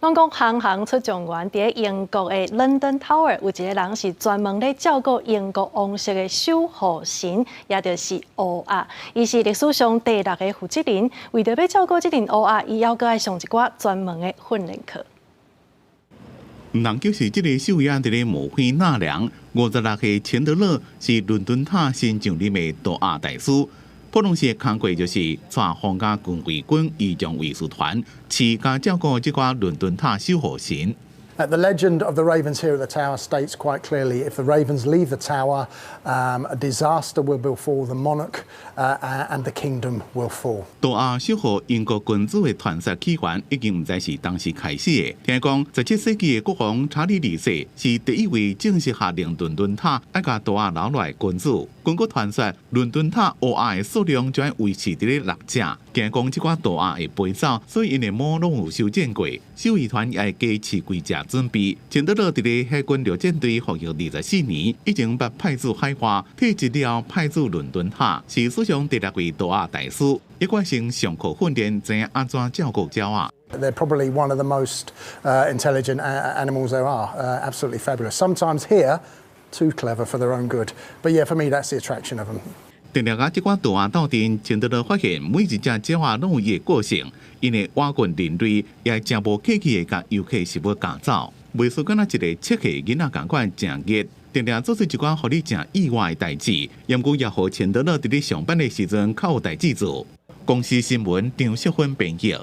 攏講行行出狀元，佇英國的 London Tower 有一个人是專門咧照顧英國王室的守護神，也就是烏鴨。伊是歷史上第六個負責人，為著欲照顧這陣烏鴨，伊猶閣愛上一寡專門的訓練課。毋通就是這个獸醫佇咧模仿納涼。56歲錢德勒是倫敦塔新上任的渡鴨大師。普通時的工作就是帶皇家近衛軍儀仗衛士團，飼佮照顧這寡倫敦塔守護神。 The legend of the ravens here at the tower states quite clearly, if the ravens leave the tower, a disaster will befall the monarch, and the kingdom will fall. 渡鴨守護英國君主的傳說起源已經毋知是當時開始的。聽講，17世紀的國王查理二世是第一位正式下令倫敦塔愛共渡鴨留落來君主。根據傳說，倫敦塔烏鴨的數量將維持佇咧六隻。驚講這寡渡鴨會飛走，所以𪜶的毛攏有修剪過。獸醫團也會加飼幾隻準備。錢德勒佇咧海軍陸戰隊服役24年，以前捌派駐海外，退職了派駐倫敦塔，是史上第六位渡鴨大師。一貫先上課訓練，知影按怎照顧鳥仔。 They're probably one of the most intelligent animals there are. Absolutely fabulous. Sometimes here, too clever for their own good. But yeah, for me, that's the attraction of them. 定定佮這寡渡鴨鬥陣，錢德勒發現每一隻鳥仔攏有伊的個性，𪜶會倚近人類，也會誠無客氣的共遊客食物咬走，袂輸敢若一个7歲囡仔仝款誠熱。定定做出一寡予你誠意外的代誌，毋過也予錢德勒佇咧上班的時陣較有代誌做。公視新聞張淑芬編譯。